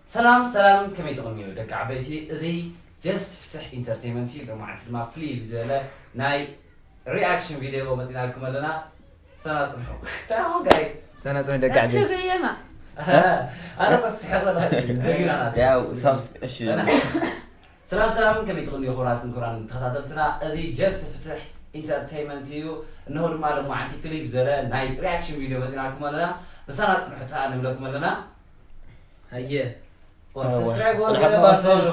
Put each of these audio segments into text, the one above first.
ሰላም ሰላም፣ ከመይ ትቕንዩ ደቂ ዓበይቲ? እዚ ጀስት ፍትሕ ኢንተርቴይመንት እዩ። ሎማዓንቲ ድማ ፍልይ ብዝበለ ናይ ሪኣክሽን ቪድዮ መፂናልኩም ኣለና። ሰና ፅንሑ። እንታይ ኾን ጋይ? ሰና ፅንሑ ደቂ ዓበይቲ። ዘየማ። ኣነ ኮስ ስሕቕ ዘላ ደጊና ናት። ያው ሳብስ-፣ እሺ። ሰና። ሰላም ሰላም፣ ከመይ ትቕንዩ ክቡራትን ክቡራን ተኸታተልትና? እዚ ጀስት ፍትሕ ኢንተርቴይመንት እዩ። እነሆ ድማ ሎማዓንቲ ፍልይ ብዝበለ ናይ ሪኣክሽን ቪድዮ መፂናልኩም ኣለና። ብሳና ፅንሑ ፃ ንብለኩም ኣለና። ኣየ። ዋ፣ ሰብስክራይብ ወር ጽናሕ ገለ ባሰሉ።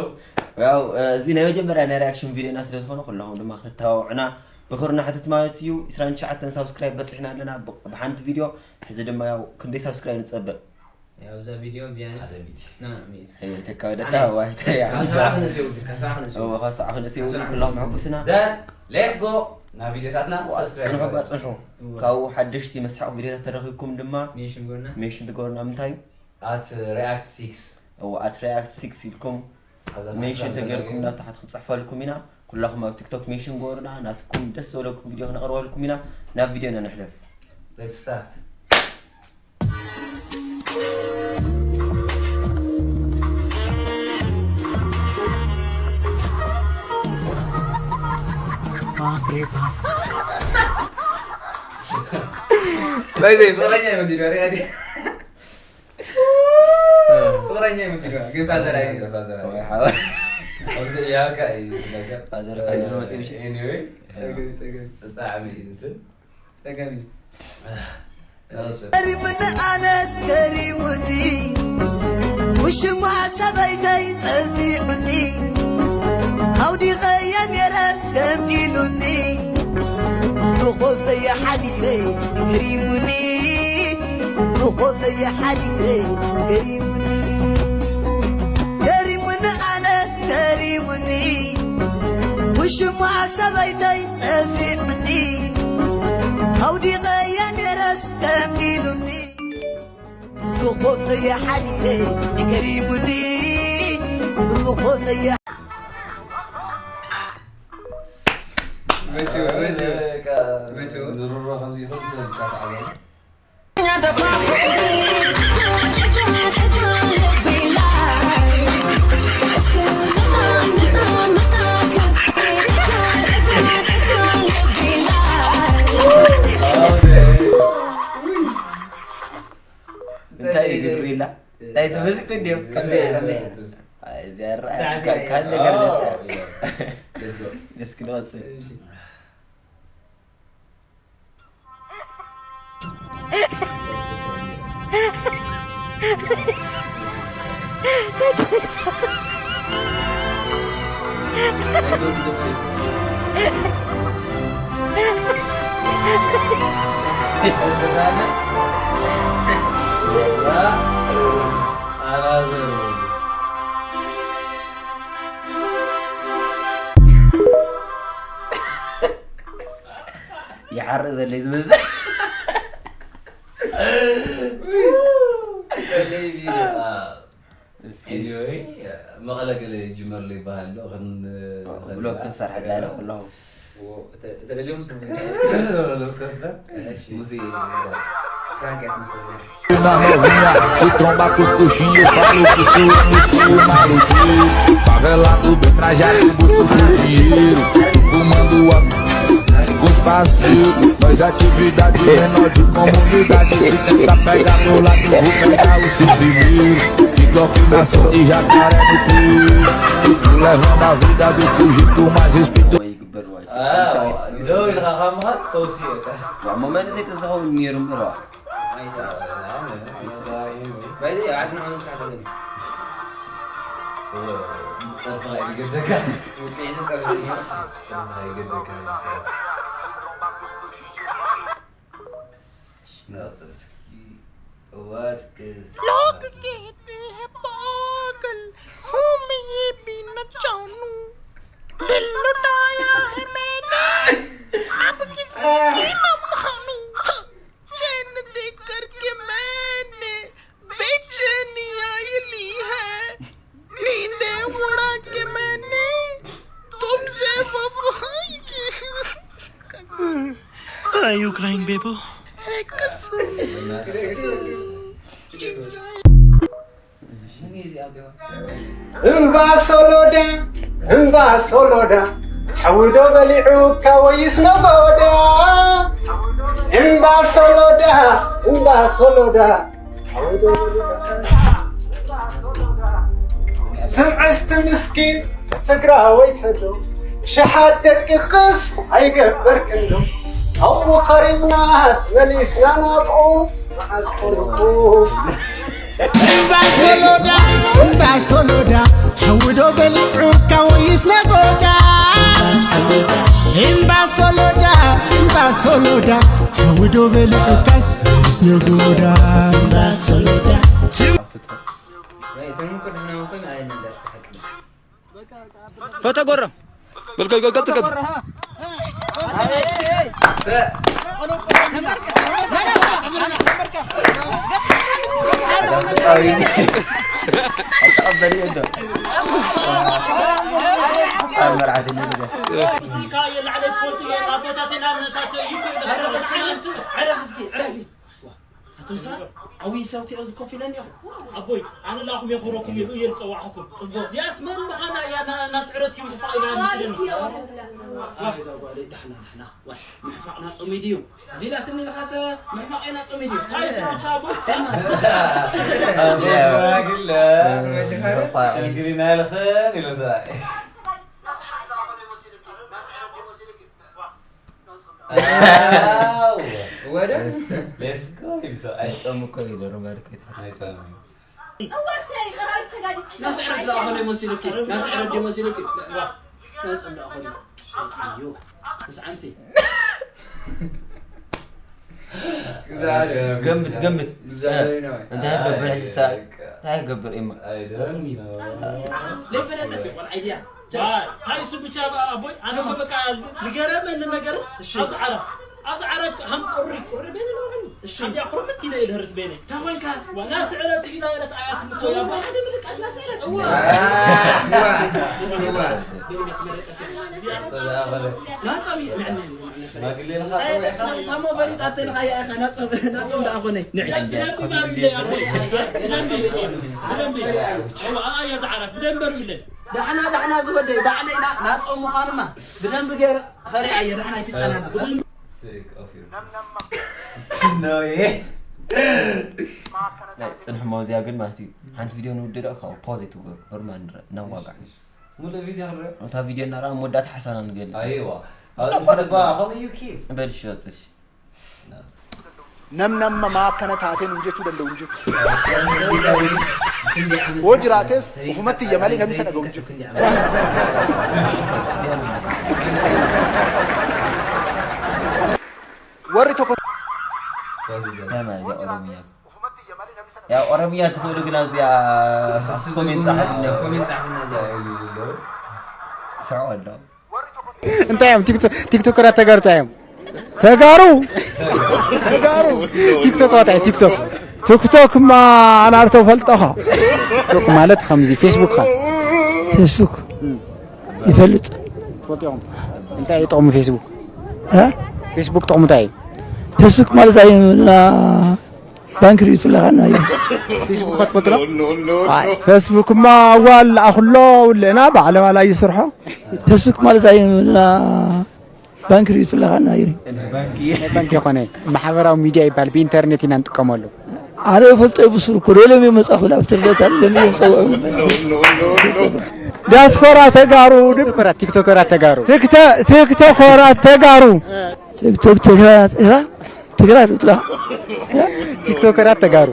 ያው፣ እዚ ናይ መጀመርያ ናይ ሪኣክሽን ቪድዮና ስለ ዝኾነ ኩለኹም ድማ ክትተባብዑና ብኽብሪ ንሓትት ማለት እዩ። ዕስራን ትሽዓተን ሳብስክራይብ በጺሕና ኣለና። ብ-፣ ብሓንቲ ቪድዮ። ሕዚ ድማ ያው ክንደይ ሳብስክራይብ ንጸበ? ያው እዛ ቪድዮ ቢያንስ ሓደ ሚእቲ። ና፣ ሚእቲ። ኣይ፣ ተካወደታ፣ ኣነ ዋይ፣ ተያ። ካብ ሰብዓ ክነስ የብሉ፣ ካብ ሰብዓ ክነስ የብሉ። እዎ፣ ካብ ሰብዓ ክነስ የብሉ፣ ካብ ሰብዓ ኩሎም ክነስ የብሉ። ሕጉስና። ደን፣ ሌትስ ጎ። ናብ ቪድዮታትና ዋ፣ ሰብስክራይብ ጽንሑ፣ ግበሩ። ባ፣ ጽንሑ። እዎ። ካብኡ ሓደሽቲ መስሓቕ ቪድዮታት ተረኺብኩም ድማ ሜንሽን ግበሩና። ሜንሽን ትገብሩና። ምንታይ? ኣት ሪኣክት ሲክስ። እዎ፣ ኣት ሪኣክት ሲክስ ኢልኩም ኣብዛ ታሕቲ ሜንሽን ተገርኩም ተገርኩም። ናብ ታሕቲ ክንጽሕፈልኩም ኢና። ኩላኹም ኣብ ቲክቶክ ሜንሽን ግበሩና። ናትኩም ደስ ዝበለኩም ቪድዮ ክነቕርበልኩም ኢና። ናብ ቪድዮና ንሕለፍ። ሌትስ ስታርት። ባይ ዘይ፣ ፍቕረኛ ይመስል ይበል፣ ያዲ። ፍቕረኛ ይመስል ይበል፣ ግን ፋዘር ኣይመስል። ፋዘር ወይ ሓወ። ኣብዚ ያካ እዩ ነገር። ፋዘር ፋዘር ወፂ ምሽ። ኤኒዌይ፣ ጸገም፣ ጸገም። ብጣዕሚ እንትን። ጸገም እዩ። ናውፅእ። ገሪሙኒ ኣነስ ገሪሙኒ፣ ውሽማ ሰበይተይ ጸፊዑኒ፣ ኣውዲቐየ ነይረስ ገምጊሉኒ፣ ብኾፈየ ሓዲረ ገሪሙኒ፣ ብኾፈየ ሓዲረ ገሪሙኒ። ገሪሙኒ ኣነ ገሪሙኒ፣ ውሽማ ሰበይተይ ጸፊዑኒ፣ ኣውዲቐየ ነይረስ ገምጊሉኒ፣ ብኾፈየ ሓዲረ ገሪሙኒ፣ ብኾፈየ መቼው፣ መቼው፣ በቃ መቼው። ንርሮ ከምዚ ይኹን ሰብ ይካታዕ። እንታይ እዩ ግብሪላ? እንታይ ትመስል እንዲሁ? ከምዚ እያ፣ ከምዚ እያ። ኣይ፣ እዚኣ ርኣያ፣ እንታይ፣ እንታይ፣ ካልእ ነገር ኦ፣ ነታ። ያ። Let's go። እስኪ ንወስድ። እሺ። ይሓርእ ዘሎ እዩ ዝመስል። እስኪ። Anyway፣ መቐለ ገለ ይጅመር ኣሎ ይበሃል ኣሎ። ክን-፣ ኦ፣ ክን-፣ ብሎክ ክንሰርሕ ኣለና ኩሎም። ዎ፣ እተ-፣ እተደልዮም ስሙ። ሮለር ኮስተር። እሺ። ሙሴ፣ ፕራንክ እያ ትመስለኒ። Na novinha, se tromba com os coxinhos, fala que sou MC maluquinho. Favelado bem trajado, busco por dinheiro. Fumando a com os parceiros, mas atividade menor de comunidade. Se tentar pegar meu lado, vou pegar o seu primeiro. De Glock na sola e jacaré no peito. Levando a vida desse jeito mais respeitoso. ወይ ይግበር ወይ። ኣዎ፣ ደው ኢልካ ካብ ምኻድ ፈውሲ እዩ። ዋ፣ መመንእሰይ ተዝኸውን ነይሩ እምበር፣ ዋ። ኣይሰ-፣ ኣይሰ-፣ ባይዘ፣ ኣብ ዓድና ኾይኑ ስራሕ ሰለኒ። ጸርፍኻ እዩ ዝገደካ። ውጽኢትን ጸርፍን እዩ። ጸርፍኻ ይገደካ። ንቐጽል እስኪ። What is Look at the buckle, who may be not John? Dillo daya hai maine, aap kisi ki mama nu? Chain dekh kar ke maine becheni aayi li hai, neende uda ke maine tumse wafai ki. Why are you crying, baby? Hai kasam. እሺ፣ እምባ ሶሎዳ፣ እምባ ሶሎዳ፣ ሓዊ ዶ በሊዑካ ወይስ ነጎዳ? እምባ ሶሎዳ፣ እምባ ሶሎዳ፣ ሓዊ ዶ በሊዑካ? ስምዕስቲ ምስኪን ትግራወይ ሰዶ፣ ሽሓት ደቂቕስ ኣይገበርክን ዶ? ኣብኡ ከሪምናስ መሊስና ናብኡ፣ መዓስ ኮንኩ? እምባ ሶሎዳ፣ እምባ ሶሎዳ፣ ሓዊ ዶ በሊዑካ ወይስ ነጎዳ? እምባ ሶሎዳ፣ እምባ ሶሎዳ፣ ሓዊ ዶ በሊዑካስ ወይስ ነጎዳ? እምባ ሶሎዳ። እቶም እኮ ደህና እኮ ማለት ነበር፣ ብሓቂ። ፈተጎረ። በል፣ በል፣ በል፣ ቀጥ፣ ቀጥ። ኣቱም ሰባት፣ ዓብዪ ሰብ ክዮ ዝኮፍ ኢለ እንዲኹም። ኣቦይ፣ ኣነ ላኹም የኽብረኩም ኢሉ እየ ዝጸዋዕኹም። ጽቡቕ። እዚኣስ መን ምዃና እያ ና-፣ ናስዕረት እዩ ምሕፋቕ ኢላ ምትለኒ። ኣይ፣ እዛ ጓለይ፣ ዳሕና፣ ዳሕና። ዋ፣ ምሕፋቕ ናጾም ድዩ? እዚ ኢላትኒ ኢልካሰ፣ ምሕፋቕ እየ ናጾም ድዩ? እንታይ ስሙ ቻቦ? ሽግሪና ኢልኽን ኢሉ ሰብኣይ። ኣው። ወደ? ሌትስ ጎ ኢሉ ሰብኣይ። ጾም እኮ ኢሉ ሮማን እኮ ይትሓት። ኣይጾምን። እወሰይ፣ ቀራሪት ሰጋዲት ናስዕረት ደኣ ኾነ መሲሉኪ፣ ናስዕረት ድዩ መሲሉኪ? ናጾም ደኣ ኾነ። ጾም እዩ። ምስ ዓምሲ። ግዛት። ገምት፣ ገምት። ግዛት ነው። እንታይ ገብር ሕጂ ሰብኣይ? እንታይ ገብር እማ? I don't know። ለይፈለጠት ይኾን ኣይድያ። ኣይ፣ እሱ ብቻ ኣቦይ፣ ኣነ እኮ በቃ ዝገረመኒ ነገርስ፣ እሺ። ኣብዚ ዓራት፣ ኣብዚ ዓራት ከም ቁሪ፣ ቁሪ በይነ ነው በይነ። እሺ። ኣብዚኣ ኩርምት ኢለ እየ ዝደርስ በይነ። እንታይ ኮንካ? ዋላ ስዕረት ኢላ ኢለት ኣያት ምቶ ያባ። ሓደ ምልቃስ ና ስዕረት። እዋ። እዋ። እዋ። በይነ ትመለቀስ። ናጾም እዩ፣ ንዕነ፣ ንዕነ። ሽማግሌ ኢልካ ኣይ፣ ጸዊዕካ? ታሞ ፈሊጣ ተልካ እያ ኢኻ፣ ናጾም፣ ናጾም ደኣ ኮነ። ንዕነ። ብደንቢ ማር ኢለ ኣቦይ። ብደንቢ፣ ብደንቢ። እዋ፣ ኣያ ዝዓራት፣ ብደንቢ ሩ ኢለ። ዳሕና፣ ዳሕና ዝወደይ፣ ባዕለይ ና-፣ ናጾም ምዃኑማ ብደንቢ ገይረ ኸሪኣ እየ፣ ዳሕና ኣይትጨናነቕ። Take off your No way። ናይ ጽንሒ መውዝያ ግን ማለት እዩ። ሓንቲ ቪድዮ ንውድእ ዶ፣ ካብኡ ፖዝ ኣይትግበሩ። ኖርማል ንረ-፣ እናዋጋዕ። እሺ፣ እሺ። ሙሉእ ቪድዮ ክንሪኦ? እታ ቪድዮ እናረኣ መወዳእታ ሓሳብና ንገልጽ። ኣይዋ። ኣብ ጽንሒ ባ፣ ከምኡ እዩ ኪፍ። በል እሺ፣ ቀጽል እሺ። ነምነም ማከነ ታቴን እንጀቹ ደንደው እንጀቹ። ወጅራቴስ ኡፍመት እየመሌ ነሚሰ ነገው እንጀቹ። ወሪ ተኮ እንታይ ማለት እያ ኦሮምኛ? ያ ኦሮምኛ ትኽእሉ ግና እዚኣ ኮሜንት ጻሕፉልና። ኮሜንት ጻሕፉልና እዚኣ። ስዕዎ ኣሎ። እንታይ እዮም ቲክቶ-፣ ቲክቶከራት ተጋሩ እንታይ እዮም? ተጋሩ! ተጋሩ! ቲክቶክ ዋታይ ቲክቶክ። ቲክቶክ ማ ኣናርቶ ፈልጠኻ። ቲክቶክ ማለት ከምዚ ፌስቡክ ኻ። ፌስቡክ። እም። ይፈልጥ። ትፈልጡ ኢኹም? እንታይ እዩ ጥቕሙ ፌስቡክ? እ? ፌስቡክ ጥቕሙ እንታይ እዩ? ፌስቡክ ማለት ኣይ፣ ና-፣ ባንክ ሪኡ ትፍለኻና እዩ። ፌስቡክ ከትፈልጡ ዶ? ኣይ፣ ፌስቡክ ማ ኣዋል ኣኽሎ ውልእና ባዕለ ዋላ ይስርሖ። ፌስቡክ ማለት ኣይ፣ ና-፣ ባንክ ሪኡ ትፍለኻና እዩ። ናይ ባንክ ይኾነ ማሕበራዊ ሚድያ ይበሃል፣ ብኢንተርኔት ኢና ንጥቀመሉ። ኣነ ይፈልጦ ብሱር እኮ ዶ ኢሎም እዮም መጻኹ ላብ ትርደት ኣለ እዮም ጸውዑ። ዲያስፖራ ተጋሩ ድም-፣ ቲክቶከራት፣ ቲክቶከራት ተጋሩ። ቲክተ-፣ ቲክቶከራት ተጋሩ። ቲክቶክ ተጋራት፣ እራ? ትግራይ ዶ ጥላ? ቲክቶከራት ተጋሩ።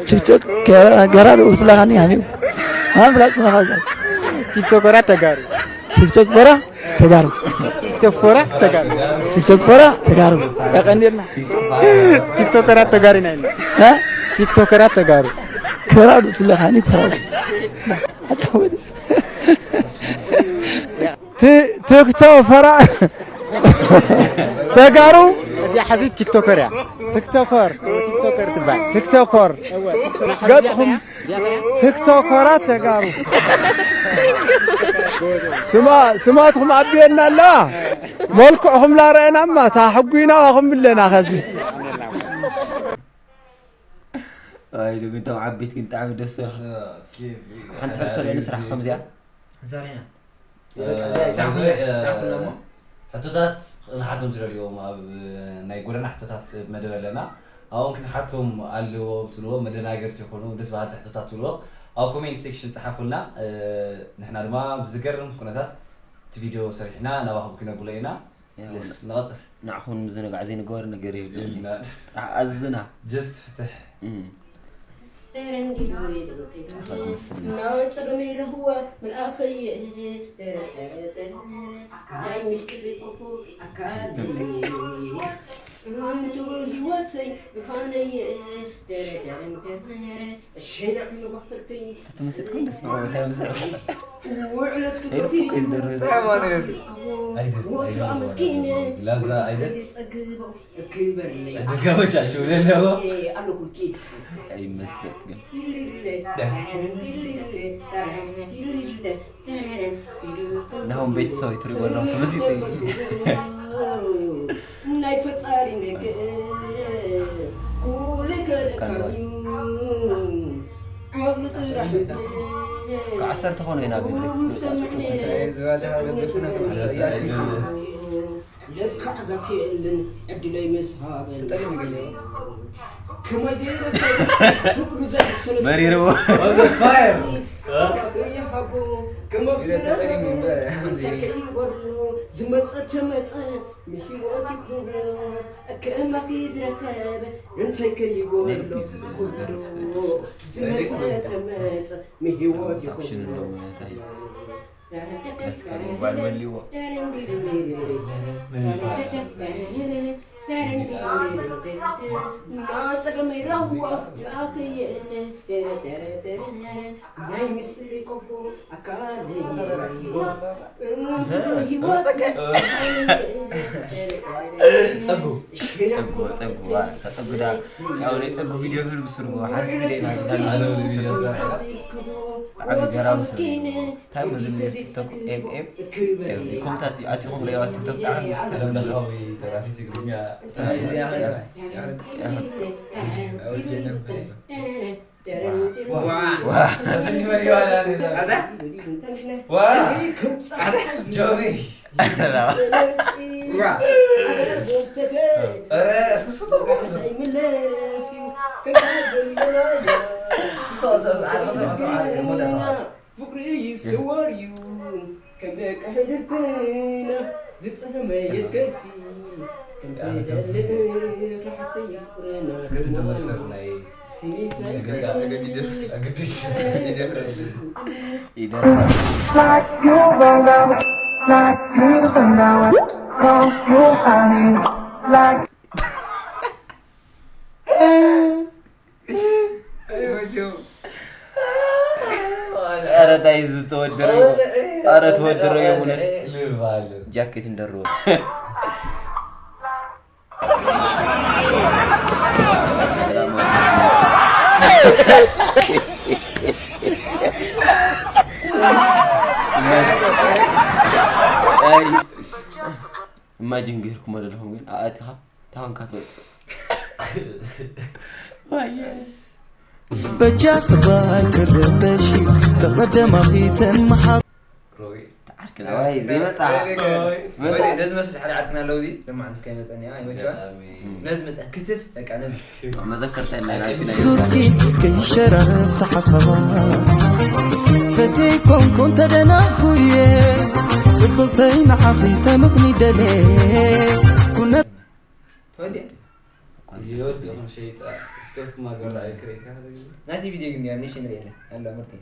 ቲክቶክ ገራ ዶ ጥላ ካኒ ሃሚው። ኣን ፍላጽ ነኻዛ። ቲክቶከራት ተጋሩ። ቲክቶክ በራ ተጋሩ። ቲክቶክ ፎራ ተጋሩ። ቲክቶክ ፎራ ተጋሩ። ተቀንዴልና። ቲክቶከራት ተጋሩ ኢና ኢልና። እ? ቲክቶከራት ተጋሩ። ከራዱ ትብለኻኒ ከራዱ። ኣታ ወዲ። ቲ-፣ ቲክቶክ ፈራ ተጋሩ። እዚኣ ሕዚ ቲክቶከር እያ። ቲክቶከር። ቲክቶከር ትበሃል። ቲክቶከር። እወ፣ ቲክቶከር ገጽኹም እዚኣ እያ። ቲክቶከራት ተጋሩ። ስማ-፣ ስማትኩም ኣቢየና ኣላ። መልክዕኹም ላረአናማ፣ ታሕጒና ዋኹም ብለና ኸዚ። ኣይ ግን እቶም ዓበይት ግን ብጣዕሚ ደስ ይብሉ። ሓንቲ ሕቶ ለኒ ስራሕ ከምዚኣ። ዛሬና ሕቶታት ንሓቶም ትደልዎም ኣብ ናይ ጎደና ሕቶታት መደብ ኣለና። ኣብኦም ክንሓቶም ኣለዎም ትብልዎ መደናገርቲ ይኾኑ ደስ በሃልቲ ሕቶታት ትብልዎ ኣብ ኮሜንት ሴክሽን ጸሓፉልና። ንሕና ድማ ብዝገርም ኩነታት እቲ ቪድዮ ሰሪሕና ናባኹም ክነብሎ ኢና። ንቐጽል። ንዓኹም ምዝንጋዕ ዘይንገበር ነገር የብልን። ኣዝና ጀስ ፍትሕ። ናወፀ ገመይ ረህዋ መልኣኸይ ናይ ምስል ኮፉ ኣካል ህይወተይ ብርሃነይ ተመስጥኩም ደስ ብቆ እንታይ ምስል ውዕለት ክገፊ ላዛ ኣይደል ዕድል ከመቻችሁ ለለዎ ኣይመስጥ ግን ናሆም ቤተሰብ ይትሪጎ ኣለኹ ተመስጥ ናይ ፈጣሪ ነገር ኩሉ ከለካዩ ዓብሉ ጥራሕ ካብ ዓሰርተ ኾነ ኢና ግን ለካ ዓጋቲ የለን ዕድለይ መስሃበን ከመይ ዘይረከብ ፍቅሩ ዘይሰለ መሪርዎ ይሃቦ ከመግረከይበሎ ዝመፀ ተመፀ ምሂወት ይኩብሎ ከእማኪ ዝረከብ እንተይ ከይጎሎ ኩብሎ ዝመፀ ተመፀ ምሂወት ይኩብሎ ባል መሊዎ ናይ ምስጢር ቆፎ ኣካል ጸጉ ጸጉ ጸጉ ዋ ተጸጉዳ ያው ናይ ጸጉ ቪድዮ ግን ብስሩ ሓንቲ ቪድዮ ኢና ግዳል ብስሩ ዓቢ ገራም ስሩ ታይም ዝም ቲክቶክ ኤም ኤም ኮምታት ኣቲኹም ሪዋ ቲክቶክ ዓቢ ዓለም ለኻዊ ደራፊ ትግርኛ ዋ ስኒ መሪዋላ ዋ ጆቢ ኧረ እስኪ ስቶ እስኪ ሰው ሰው ሰው ሰው ሰው ፍቅሪ ይስወር እዩ ከም ደቂ ሕድርትና ዝጠመየት ከርሲ ከም ዘይደልእ ራሕተይ ፍቅርና እስክድን ተመድፈር ናይ ሙዚቃ ግድሽ ይደርፋል። Like you, Bobo. Like you, Sundara. Cause you, honey. Like ኧረ ታይ ዝተወደረ ኧረ ተወደረ የሙነ ልባል ጃኬት እንደርቦ ኢማጂን ገይርኩሞ ዘለኹም ግን ኣእቲኻ ታንካ ትወፅእ በጃ ክበሃል ክረበሽ ተቐደማኺ ተመሓ ሮይ ተዓርክና ዋይ ዘይመፃ ነዚ መስል ሓደ ዓድክና ኣለዉ እዚ ለማዓንቲ ከይመፀኒ ኣይመቸዋ ነዚ መፀ ክትፍ በቃ ነዚ መዘከርታ ናይ ናይቲ ናይ ዙርኪ ከይሸራረፍ ተሓሳባ ፈደይ ኮንኩን ተደናኩየ ጽብቕተይ ንዓኺ ተምኽኒ ደለ ኩነት ተወዲያ ይወድኹም ሸይጣ ስቶፕ ማገራ ኣይክሬካ ናቲ ቪዲዮ ግን ያ ኒሽ ንሪኤለ ኣሎ ምርቲ